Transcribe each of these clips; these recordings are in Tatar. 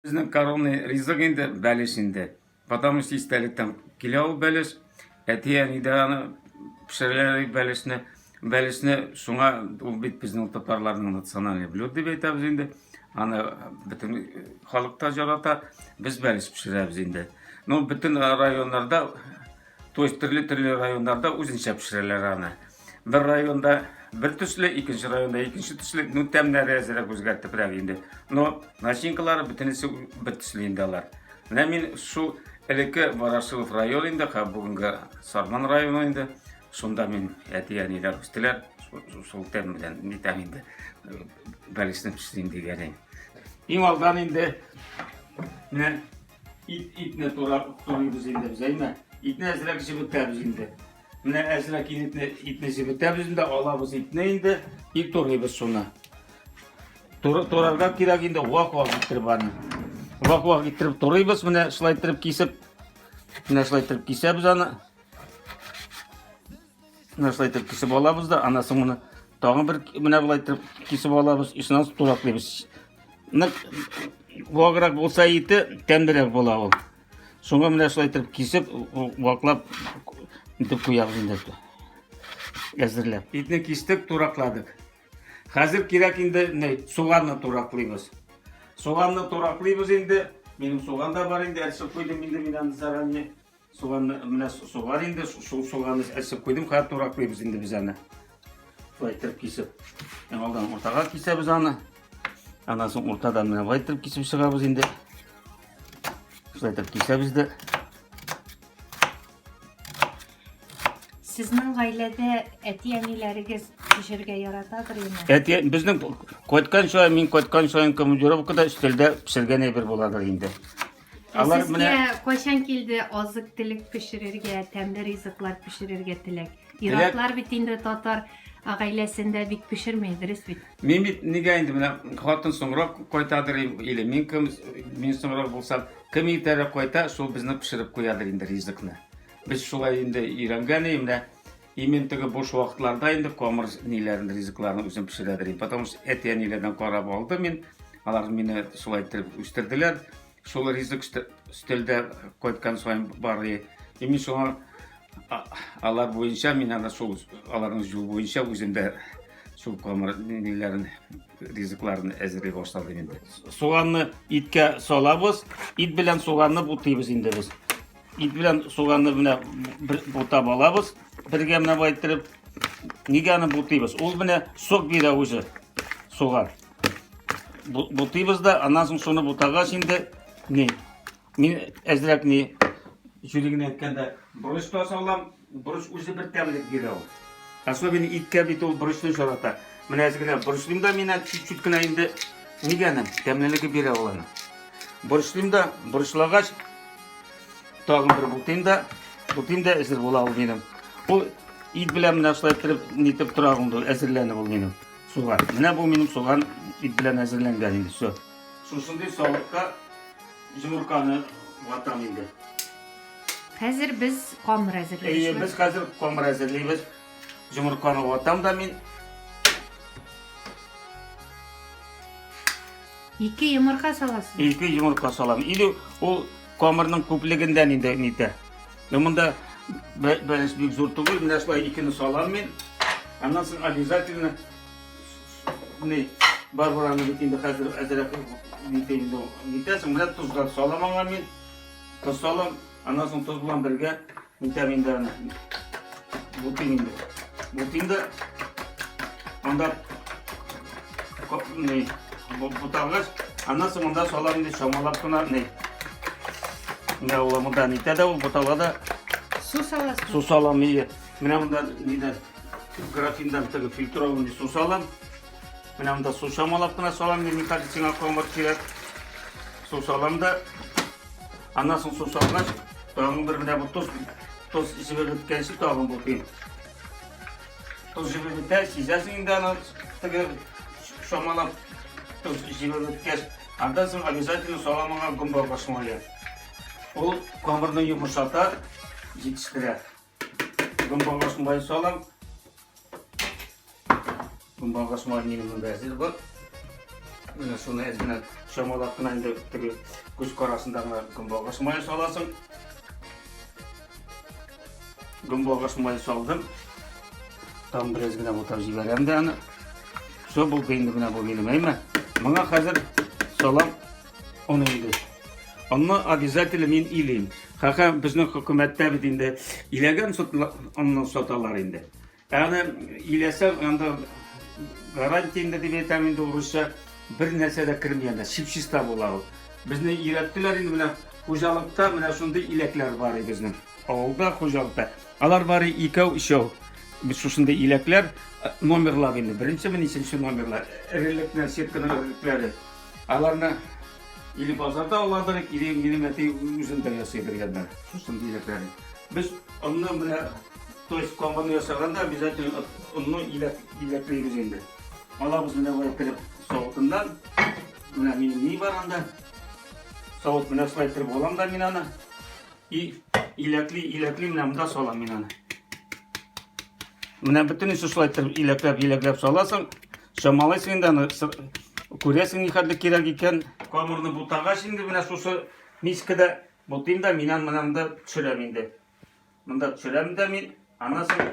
Безнең коронный ризык инде бәлеш инде. Потому что истәлектән килә ул бәлеш. Әти-әни дә аны пешерәләр бәлешне. Бәлешне шуңа ул бит безнең татарларның национальный блюдо дип әйтәбез инде. Аны бөтен халык та ярата. Без бәлеш пешерәбез инде. Ну, бөтен районнарда, то есть төрле-төрле районнарда үзенчә пешерәләр аны. Бер районда бер төсле, икенче районда икенче төсле, ну тәмнәре әзрәк үзгәртебрәк инде. Но начинкалары бөтенесе бер төсле инде алар. Менә мин шул элекке Ворошилов районы инде, һәм бүгенге Сарман районы инде. Шунда мин әти-әниләр үстеләр. Шул тәм белән нитәм инде. Бәлешне пешерим дигән. Иң алдан инде менә ит итне турап турыйбыз инде без, әйме? Итне әзрәк җебетәбез инде. Менә әзрәк итне, итне җебетәбез инде, алабыз итне инде, и турыйбыз шуны. Тур, турарга кирәк инде вак-вак иттереп аны. Вак-вак иттереп турыйбыз, менә шулай иттереп кисеп, менә шулай иттереп кисәбез аны. Менә шулай итеп кисеп алабыз да, аннан соң моны тагын бер менә болай итеп кисеп алабыз, и шуннан соң тураклыйбыз. Нык ваграк булса ите, тәмлерәк була ул. Шуңа менә шулай итеп кисеп, ваклап итеп куябыз инде. Әзерләп. Итне кистек, туракладык. Хәзер кирәк инде не, суганны тураклыйбыз. Суганны тураклыйбыз инде. Минем суган да бар инде, әрчеп куйдым инде мин аны заранее. Суганны менә суган инде, шул суганны әрчеп куйдым, хәзер тураклыйбыз инде без аны. Шулай итеп кисеп. Иң алдан уртага кисәбез аны. Аннан соң уртадан менә болай итеп кисеп чыгабыз инде. Шулай итеп кисәбез дә. Сезнең гаиләдә әти-әниләрегез пешерергә яратадыр инде? Әти, безнең кайткан саен, мин кайткан саен командировкада өстәлдә пешергән әйбер буладыр инде. Ә Алар сезгә менә кайчан килде азык-төлек пешерергә, тәмле ризыклар пешерергә теләк? Ир-атлар бит инде татар гаиләсендә бик пешерми, дөрес бит? Мин бит нигә инде менә хатын соңрак кайтадыр или мин кем мин соңрак булсам, кем иртәрәк кайта, шул безне пешереп куядыр инде ризыкны. Без шулай инде өйрәнгән менә. И мин теге буш вакытларда инде камыр ниләрен, ризыкларны үзем пешерәдер инде. Потому что әти-әниләрдән карап алдым мин. Алар мине шулай иттереп үстерделәр. Шул ризык өстәлдә кайткан саен бар. И мин шуңа алар буенча мин аны шул аларның юл буенча үзем дә шул камыр ниләрен ризыкларын әзерли башладым инде. Суганны иткә салабыз, ит белән суганны бутыйбыз инде без. Ит белән суганны менә бутап алабыз, бергә менә болай иттереп. Нигә аны бутыйбыз? Ул менә сок бирә үзе суган. Бутыйбыз да, аннан соң шуны бутагач инде ни Мин әзрәк ни җүри генә әйткәндә, борыч та салам, борыч үзе бер тәмлек бирә ул. Особенно иткә бит ул борычны жарата. Менә әз генә борычлыйм да мин чуть-чуть кенә инде нигә аны тәмлелеге бирә ул аны. Борычлыйм да, борычлагач тагын бер бутыйм да, бутыйм да әзер була ул минем. Ул ит белән менә шулай иттереп нитеп тора ул әзерләнеп ул минем суган. Менә бу минем суган ит белән әзерләнгән инде, все. Шушындый савытка Йомырканы ватам инде. Хәзер без камыр әзерлибез. Әйе, без хәзер камыр әзерлибез. Йомырканы ватам да мин. Ике йомырка саласыз. Ике йомырка салам. Или ул камырның күплегеннән инде нитә. Но монда бәлеш бик зур түгел, менә шулай икене салам мин. Аннан соң обязательно Ни, Барбараны бит инде хәзер әзрәк нитә инде. Нитәсең, менә тоз да салам аңа мин. Тоз салам, аннан соң тоз белән бергә нитәм инде аны. Бутыйм инде. Бутыйм да анда ни, бутагач, аннан соң монда салам инде чамалап кына ни. Менә ул монда нитә дә ул бутала да. Су саласың. Су салам, ие. Менә монда нидән графиндан теге фильтрованный су салам. Менә монда су чамалап кына салам, мин никадәр сиңа камыр кирәк. Су салам да. Аннан соң су салгач, тагын бер менә бу тоз, тоз җебеп беткәнче тагын бутыйм. Тоз җебеп бетә, сизәсең инде аны теге чамалап тоз җебеп беткәч. Аннан соң обязательно салам аңа гөмбә кашмая. Ул камырны йомшата, җитештерә. Гөмбә май салам. Гөмбә май минем монда әзер бар. Менә шуны әз генә чамалап кына инде теге күз карасында гына гөмбагыш мае саласың. Гөмбагыш мае салдым. Там бераз генә бутап җибәрәм дә аны. Все булды инде менә бу минем, әйме? Моңа хәзер салам он инде. Онны обязательно мин илим. Хәхә безнең хөкүмәттә бит инде иләгән онны саталар инде. Ә аны иләсәң, анда гарантия инде дип әйтәм инде урысча, бер нәрсә дә керми анда, чип-чиста була ул. Безне өйрәттеләр инде менә хуҗалыкта менә шундый иләкләр бар безнең. Авылда хуҗалыкта. Алар бары икәү, өчәү. Без шушындый иләкләр э, номерлап инде. Беренче ме ничәнче номерлар. Эрелекне, сетканың эрелекләре. Аларны или базарда аладыр, или минем әти үзем дә ясый белгәннәр. Шушындый иләкләрне. Без онны менә, то есть камырны ясаганда обязательно онны иләк, иләклибез инде. Алабыз менә болай иттереп савытыннан. Менә минем ни бар анда. Савыт менә шулай иттереп алам да мин аны. И иләкли, иләкли менә монда салам мин аны. Менә бөтенесе шулай иттереп иләкләп, иләкләп саласың. Чамалыйсың инде аны, күрәсең ни хәтле кирәк икән. Камырны бутагач инде менә шушы мискада бутыйм да мин аны менә монда төшерәм инде. Монда төшерәм дә мин. Аннан соң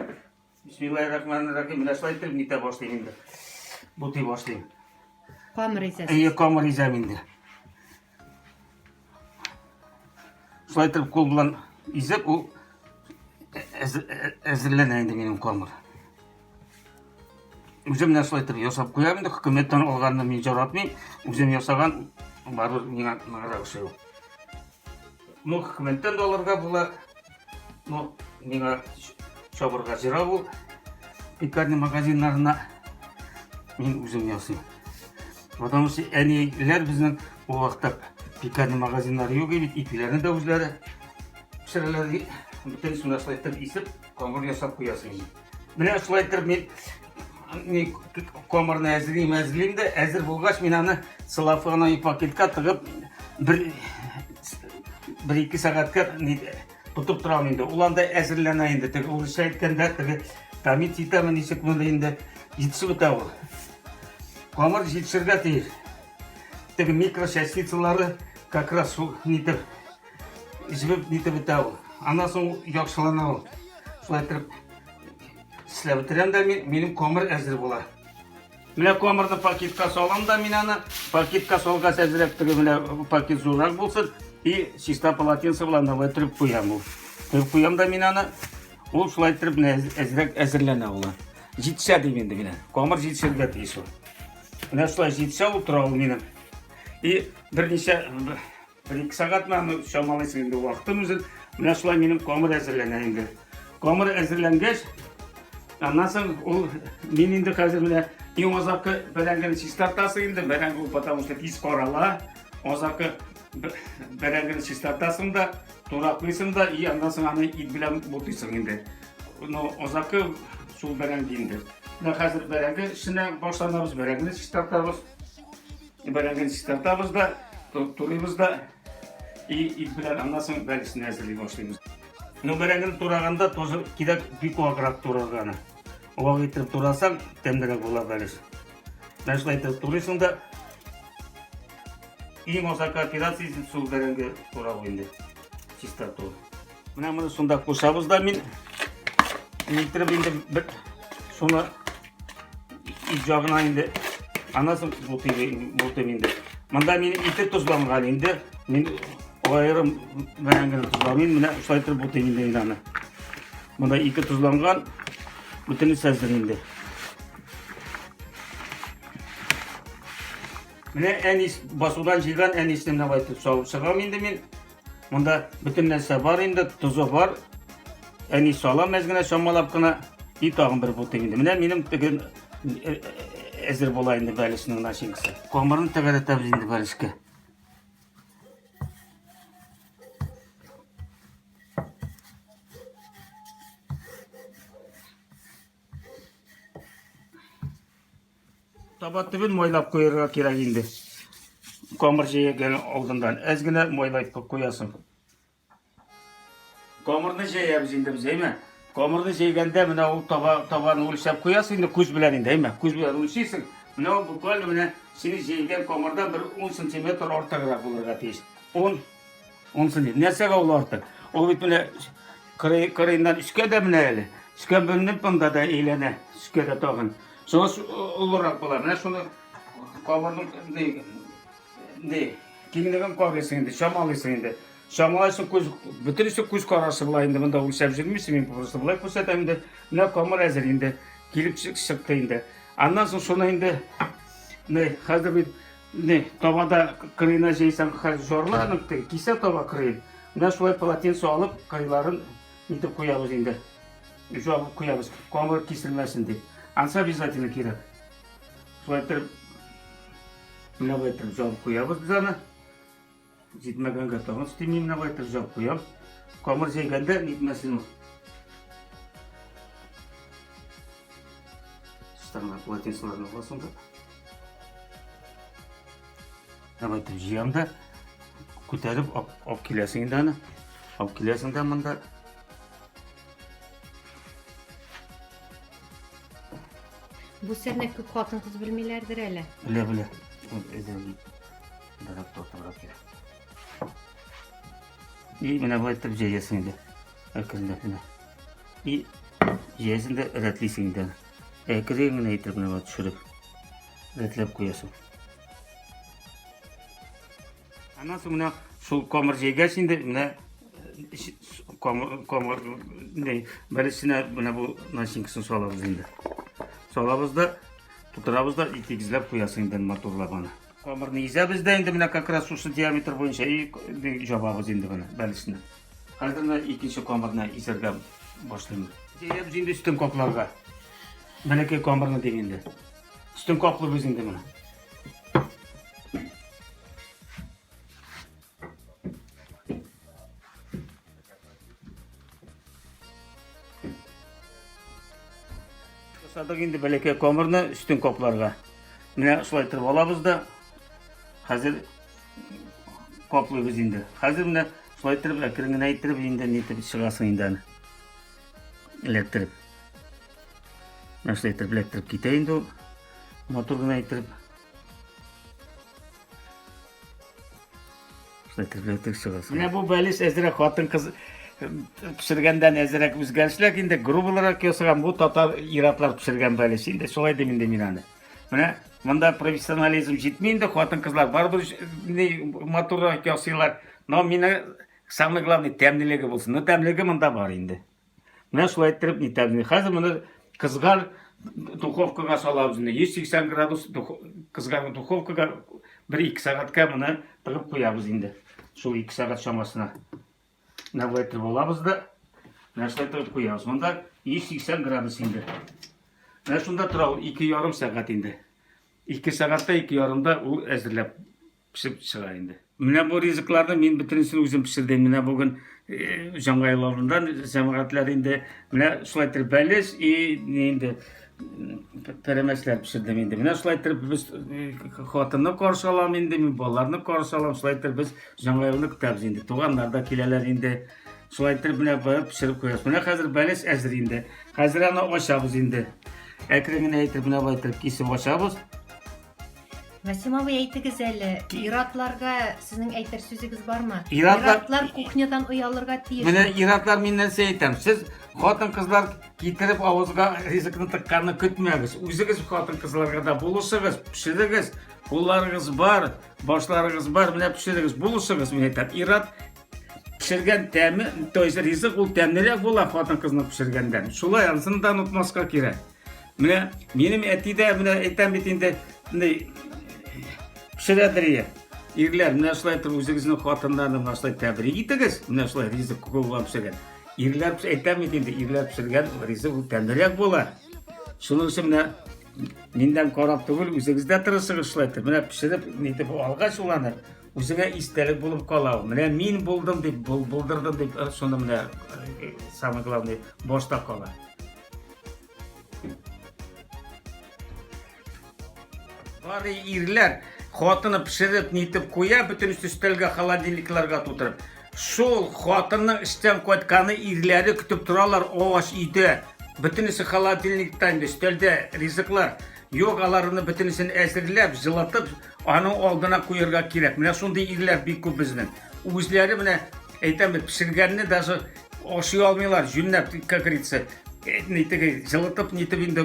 Бисмиллаһир-рахманир-рахим менә шулай итеп нитә башлыйм инде. Бутый башлыйм. Камыр изәсез. Әйе, камыр изәм инде. Шулай итеп кул белән изеп, ул әзерләнә инде минем камыр. Үзем менә шулай итеп ясап куям инде, хөкүмәттән алганны мин яратмыйм. Үзем ясаган барыбер миңа ныграк ошый ул. Ну, хөкүмәттән дә алырга була. Ну, миңа чабырга җыра ул. Пекарня магазиннарына мин үзем ясыйм. Потому что әниләр безнең ул вакытта пекарня магазиннары юк иде, ипиләрне дә үзләре пешерәләр. Бөтен шуны шулай итеп исеп, камыр ясап куясың инде. Менә шулай итеп мин ни камырны әзерлим, әзерлим дә, әзер булгач мин аны целлофановый пакетка тыгып бер бер ике сәгатькә тотып торам инде. Ул анда әзерләнә инде. Теге урысча әйткәндә, теге томить итәме ничек монда инде җитешеп бетә ул. Камыр җитешергә тиеш. Теге микрочастицалары как раз шул нитеп җебеп нитеп бетә ул. Аннан соң ул яхшылана ул. Шулай итеп эшләп бетерәм дә мин, минем камыр әзер була. Менә камырны пакетка салам да мин аны. Пакетка салгач әзрәк теге менә пакет зуррак булсын. И чиста полотенце белән давай төреп куям ул. Төреп куям да мин аны. Ул шулай итеп менә әзрәк әзерләнә ул. Җитсә дим инде менә. Камыр җитсергә тиеш ул. Менә шулай җитсә ул тора ул минем. И берничә бер ике сәгать аны чамалыйсың инде вакытын үзен. Менә шулай минем камыр әзерләнә инде. Камыр әзерләнгәч, аннан соң ул мин инде хәзер менә иң азакы бәрәңгене чистартасың инде, бәрәңге ул потому что тиз карала. Азакы бәрәңгене чистартасың да, тураклыйсың да, и аннан соң аны ит белән бутыйсың инде. Но азакы шул бәрәңге инде. Менә хәзер бәрәңге эшенә башланабыз, бәрәңгене чистартабыз. Бәрәңгене чистартабыз да, турыйбыз да, и ит белән аннан соң бәлешне әзерли башлыйбыз. Ну, бәрәңгене тураганда тоже кирәк бик ваграк турарга аны. Вак итеп турасаң, тәмлерәк була бәлеш. Менә шулай итеп турыйсың да, иң азакы операция шул бәрәңге турау инде. Чистарту. Менә моны шунда кушабыз да мин китереп инде бер шуны ит жагына инде аннан соң бутыйм инде. Монда минем ите тозланган инде. Мин аерым бәрәңгене тозламыйм. Менә шулай итеп бутыйм инде мин аны. Монда ике тозланган, бөтенесе әзер инде. Менә әнис басудан җыйган әнисне менә болай итеп салып чыгам инде мин. Монда бөтен нәрсә бар инде, тозы бар. Әни салам әз генә чамалап кына. И тагын бер бутыйм инде. Менә минем теге әзер була инде бәлешнең начинкасы. Камырын тәгәрәтәбез инде бәлешкә. Таба төбен майлап куярга кирәк инде. Камыр җәйгән алдыннан әз генә майлап куясың. Камырны җәябез инде без, әйме? Камырны җәйгәндә менә ул таба табаны үлчәп куясың инде күз белән инде, әйме? Күз белән үлчисең. Менә ул буквально менә Синең җәелгән камырдан бер 10 сантиметр артыграк булырга тиеш. 10 10 сантиметр. Нәрсәгә ул артык? Ул бит менә кырый, кырыеннан өскә дә менә әле. Өскә бүленеп монда да әйләнә. Өскә дә тагын. Шуңа олырак була. Менә шуны камырның ни, ни, киңлеген карыйсың инде, чамалыйсың инде. Чамалайсың күз, бөтенесе күз карасы була инде. Монда үлчәп йөрмисең, мин просто болай күрсәтәм инде. Менә камыр әзер инде. Килеп чыкты инде. Аннан соң шуны инде не, хәзер бит не, табада кырыена җәйсәң, хәзер жарла аның теге, кисә таба кырыен. Менә шулай полотенце алып, кырыйларын нитеп куябыз инде. Жабып куябыз, камыр киселмәсен дип. Ансы обязательно кирәк. Шулай итеп, менә болай итеп жабып куябыз без аны. Җитмәгәнгә тагын өстим, менә болай итеп жабып куям. Камыр җәйгәндә нитмәсен ул. Чистарына полотенцеларны аласың да. Давай итеп җыям да, күтәреп алып киләсең инде аны. Алып киләсең дә монда. Бу серне күп хатын-кыз белмиләрдер әле. Белә, белә. Дарап тотырга кирәк. И менә болай итеп җәясең инде. Әкренләп менә. И җәясең дә рәтлисең инде. Әкрен генә итеп менә болай төшереп рәтләп куясың. Аннан соң менә шул камыр җәйгәч инде менә камыр камыр не берсенә менә бу начинкасын салабыз инде. Салабыз да тутырабыз да тигезләп куясың инде матурлап аны. Камырны изәбез дә инде менә как раз шушы диаметр буенча и җабабыз инде менә бәлешне. Хәзер менә икенче камырны изәргә башлыйм. Җәябез инде өстен капларга. Бәләкәй камырны дим инде. Өстен каплыйбыз инде менә. Ясадык инде бәләкәй камырны өстен капларга. Менә шулай итеп алабыз да хәзер каплыйбыз инде. Хәзер менә шулай итеп әкрен генә итеп инде нитеп чыгасың инде аны. Эләктереп. Менә шулай итеп эләктереп китә инде ул. Матур гына итеп. Менә бу бәлеш әзрәк хатын-кыз пешергәндән әзрәк үзгәрешләк инде груболырак ясаган бу татар ир-атлар пешергән бәлеш инде шулай дим инде мин аны. Менә монда профессионализм җитми инде хатын-кызлар барыбер матуррак ясыйлар. Но мине самое главное тәмлелеге булсын. Но тәмлелеге монда бар инде. Менә шулай иттереп нитәбез. Хәзер моны кызган духовкага салабыз инде. 180 градус кызган духовкага 1-2 сәгатькә моны тыгып куябыз инде. Шул 2 сәгать чамасына. Менә болай итеп алабыз да, менә шулай тыгып куябыз. Монда 180 градус инде. Менә шунда тора ул 2,5 сәгать инде. 2 сәгатьтә, 2,5-да ул әзерләп пешеп чыга инде. Менә бу ризыкларны мин бөтенесен үзем пешердем. Менә бүген э, җәмгыятьләрдән җәмәгатьләр инде менә шулай итеп бәлеш и инде пәрәмәчләр пешердем инде. Менә шулай итеп без э, хатынны каршы алам инде, мин балаларны каршы алам. Шулай итеп без җәмгыятьне көтәбез инде. Туганнар да киләләр инде. Шулай итеп менә пешереп куябыз. Менә хәзер бәлеш әзер инде. Хәзер аны ачабыз инде. Әкрен генә итеп менә болай итеп кисеп ачабыз. Васим абый, әйтегез әле, иратларга сезнең әйтер сүзегез бармы? Иратлар, иратлар кухнядан оялырга тиеш. Менә иратлар мин нәрсә әйтәм? Сез хатын-кызлар китереп авызга ризыкны тыкканны көтмәгез. Үзегез хатын-кызларга да булышыгыз, пешерегез. Кулларыгыз бар, башларыгыз бар, менә пешерегез, булышыгыз, мин әйтәм. Ират пешергән тәме, то есть ризык ул тәмлерәк була хатын-кызның пешергәндән. Шулай анысын да онытмаска кирәк. Менә минем әти дә менә әйтәм бит инде, мындай пешерәдер ие. Ирләр, менә шулай итеп үзегезнең хатыннарны менә шулай тәбрик итегез, менә шулай ризык куллап пешергән. Ирләр әйтәм бит инде, ирләр пешергән ризык ул тәмлерәк була. Шуның өчен менә миннән карап түгел, үзегез дә тырышыгыз шулай итеп. Менә пешереп, нитеп алгач ул аны, үзеңә истәлек булып кала ул. Менә мин булдым дип, булдырдым дип, шуны менә самое главное башта кала. Бары ирләр хатыны пешереп нитеп куя, бөтен өстәлгә холодильникларга тутырып. Шул хатынның эштән кайтканы ирләре көтеп торалар агач өйдә. Бөтенесе холодильникта инде өстәлдә ризыклар. Юк, аларны бөтенесен әзерләп, җылытып, аның алдына куярга кирәк. Менә шундый ирләр бик күп безнең. Үзләре менә әйтәм бит, пешергәнне даже ашый алмыйлар, җүнләп, как говорится, ни теге җылытып, нитеп инде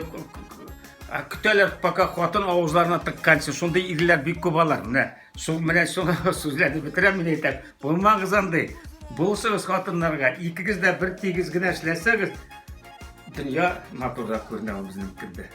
көтәләр, пока хатын авызларына тыкканчы. Шундый ирләр бик күп алар. Менә шул менә шул сүзләрне бетерәм мин әйтәм. Булмагыз андый. Булсыгыз хатыннарга, икегез дә бер тигез генә эшләсәгез, дөнья матуррак күренә ул безнең кебек.